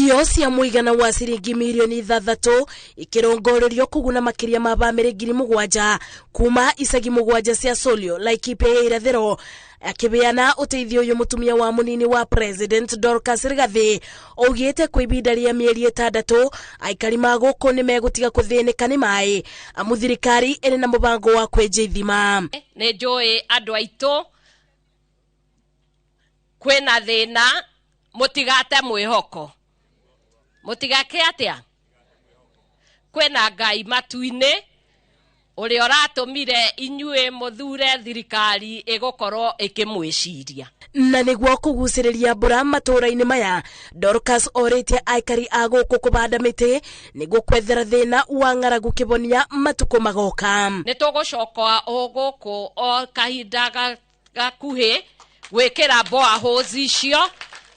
Irio cia mũigana wa ciringi mirioni 6 ikĩrongorerio kũguna makĩria ma bamĩrĩ 7,000 kuma icagi 7 cia Solio, Laikipia ya irathĩro. Akĩbeana ũteithio ũyũ, mũtumia wa mũnini wa President Dorcas Rigathi augĩte kwa ibinda rĩa mĩeri 6 aikari ma gũkũ nĩ megũtiga kũthĩnĩka nĩ maĩ, amu thirikari ĩrĩ na mũbango wa kwenja ithima. Nĩ njũĩ andũ aitũ kwĩna thĩna, mũtigate mwĩhoko, mũtigake atĩa, kwĩna Ngai matu-inĩ ũrĩa ũratũmire inyuĩ mũthure thirikari ĩgũkorwo ĩkĩmwĩciria. Na nĩguo kũgucĩrĩria mbura matũũra-inĩ maya, Dorcas orĩtie aikari a gũkũ kũbanda mĩtĩ nĩguo kwethera thĩna wa ng'aragu kĩbonia matukũ magoka. Nĩ tũgũcoka o gũkũ o kahinda gakuhĩ gwĩkĩra boreholes icio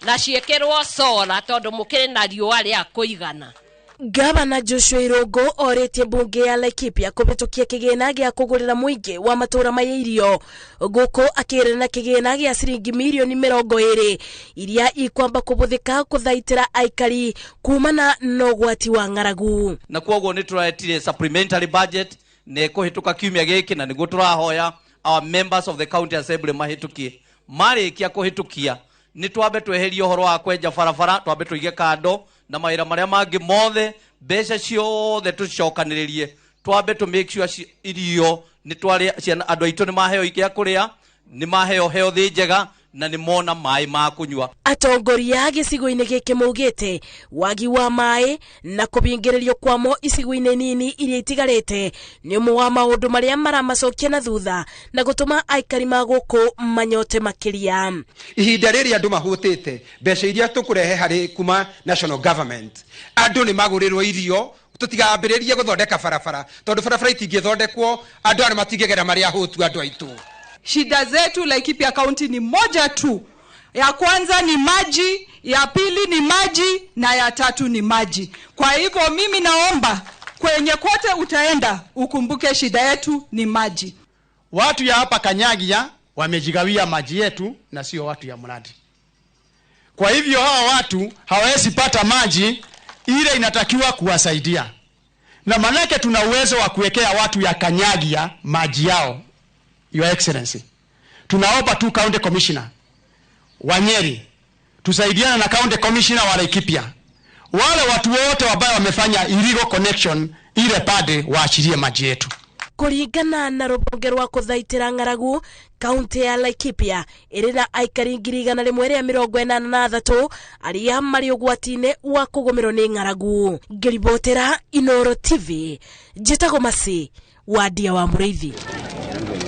na ciĩkĩrwo solar, tondũ mũkĩrĩ na riũa rĩa kũigana. Gavana Joshua Irungu orĩtie mbunge ya Laikipia kũhĩtũkia kĩgĩna gĩa kũgũrĩra mũingĩ wa matũũra maya irio, gũkũ akĩrana kĩgĩna gĩa ciringi mirioni 20 iria ikwamba kũbũthĩka kũthaitĩra aikari kumana na ũgwati wa ng'aragu. Na koguo nĩ tũretire supplementary budget na ĩkũhĩtũka kiumia gĩkĩ, na nĩguo tũrahoya our members of the county assembly mahĩtũkie. Marĩkia kũhĩtũkia, nĩ twambe tweherie ũhoro wa kwenja barabara, twambe tũige kando na mawĩra marĩa mangĩ mothe, mbeca ciothe tũcokanĩrĩrie, twambe tũ make sure irio nĩ twarĩa, ciana andũ aitũ nĩ maheo gĩa kũrĩa, nĩ maheo health njega na nĩ mona maĩ ma kũnyua. Atongoria gĩcigo-inĩ gĩkĩ maugĩte wagi wa maĩ na kũbingĩrĩrio kwamo icigo-inĩ nini iria itigarĩte nĩ ũmwe wa maũndũ marĩa maramacokia na thutha na gũtũma aikari ma gũkũ manyote makĩria. Ihinda rĩrĩ andũ mahũtĩte, mbeca iria tũkũrehe harĩ kuma national government, andũ nĩ magũrĩrwo irio, tũtigambĩrĩrie gũthondeka barabara, tondũ barabara itingĩthondekwo andũ aya matingĩgera marĩ ahũtu andũ aitũ. Shida zetu Laikipia County ni moja tu. Ya kwanza ni maji, ya pili ni maji na ya tatu ni maji. Kwa hivyo mimi naomba kwenye kote utaenda ukumbuke shida yetu ni maji. Watu ya hapa Kanyagia wamejigawia maji yetu na sio watu ya mradi. Kwa hivyo hawa watu hawawezi pata maji ile inatakiwa kuwasaidia. Na manake tuna uwezo wa kuwekea watu ya Kanyagia maji yao. Your Excellency, tunaomba tu County Commissioner wa Nyeri tusaidiane na County Commissioner wa Laikipia, wale watu wote ambao wamefanya illegal connection ile pade waachilie maji yetu. Kũringana na rũhonge rwa kũthaitĩra ng'aragu, kaunti ya Laikipia ĩrĩ na aikari 183,000 arĩa marĩ ũgwati-inĩ wa kũgũmĩrwo nĩ ng'aragu. Ngĩribotera Inoro TV, njĩtagwo Masi Wadia wa Mũrĩithi.